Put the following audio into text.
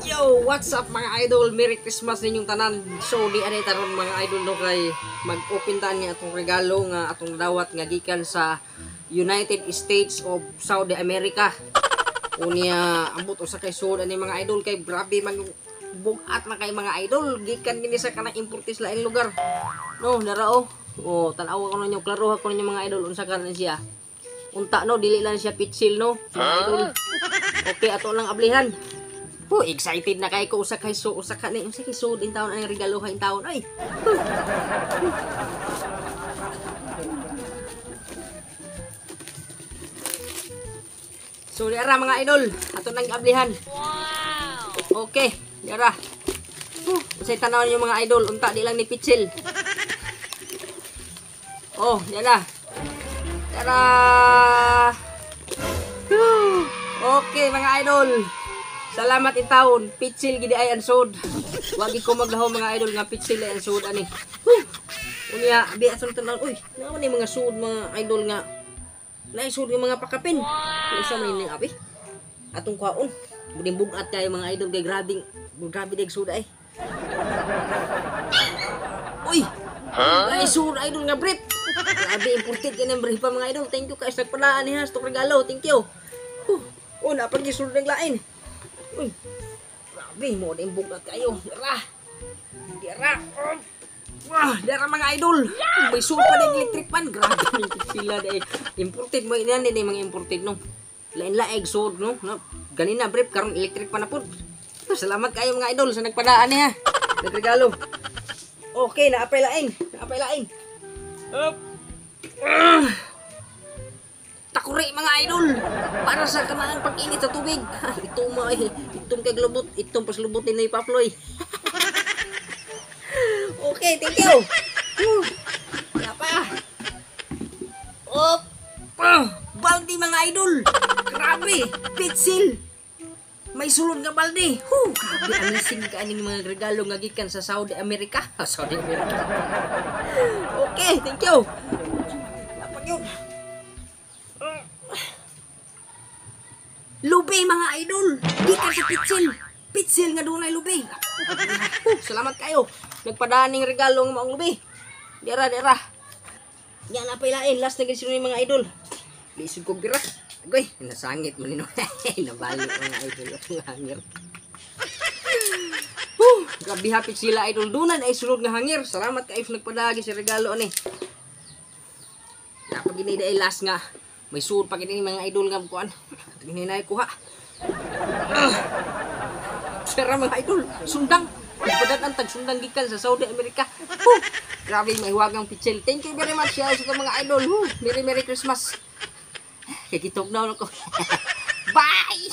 Yo, what's up mga idol? Merry Christmas ninyong tanan. So di anay taron mga idol no kay mag-open ta niya atong regalo nga atong dawat nga gikan sa United States of Saudi America. Unya ambot usa kay sud ani mga idol kay grabe man bugat na kay mga idol gikan gini sa kanang importis laing lugar. No, dara oh. Oh, tan-awa ko ninyo, klaroha ko ninyo mga idol unsa karon siya. Unta no, dili lang siya pitsil no, mga idol. Okay, ato lang ablihan. Oh, excited na kay ko usa kay so usa ka ni usa kay sud in taon ang regalo in taon ay. So dira mga idol, ato nang ablihan. Wow. Okay, dira. Unsay tan-aw ninyo mga idol, unta di lang ni pitsil. Oh, dira. Tara. Okay mga idol. Salamat in taon, pitsil gidi ay ang sud. Wagi ko maglaho mga idol nga pitsil ay ang sud ani. Unya, bi ason tan-aw. Uy, naa man ni mga sud mga idol nga naay sud nga mga pakapin. Wow. Usa man ni abi. Atong kuhaon. Buding bugat kayo mga idol kay grabe grabe dig sud ay. Uy! Huh? Ay sud idol nga brief. Grabe imported kini brief pa mga idol. Thank you kay sa nagpadaan ni ha sa regalo. Thank you. Oh, napag gisud ng lain. Uy. Grabe mo din bugat kayo. Dira. Dira. Wah, dira mga idol. May sud pa din electric pan. Grabe sila dai. Imported mo inan ni mga imported no. Lain-laeg sud no. No. Ganina brief karon electric pan na pud. Salamat kayo mga idol sa nagpadaan niya. Nagregalo. Okay, naapay laing. Naapay laing. Up. Takuri mga idol. Para sa kanang pag-init sa tubig. Ito mo ay itong kay globot, itong paslubutin na ipaploy. Okay, thank you. Wala pa. Up. Baldi mga idol. Grabe, pitsil. May sulod nga balde. Huh, grabe amazing ka aning mga regalo nga gikan sa Saudi America. Saudi America. Okay, thank you. Dapat yun. Lubi mga idol. Gikan sa pitsil. Pitsil nga dunay lubi. Huh, salamat kayo. Nagpadaning regalo nga maong lubi. Dira, dira. Nya na pailain last na gid mga idol. Lisod kog dira. Agoy, nasangit man nino. Nabalik mga idol ang hangir. Huh, grabe hapit sila idol dunan ay sulod nga hangir. Salamat kayo sa nagpadagi sa regalo ani. Napag gini ay last nga. May suod pa gini mga idol nga kuan. Gini na kuha. Sira mga idol, sundang. Nagpadaan tag sundang gikan sa Saudi America. Huh, grabe mahiwagang pitsil. Thank you very much sa mga idol. Huh, Merry Merry Christmas. Kikitog na ako. Bye!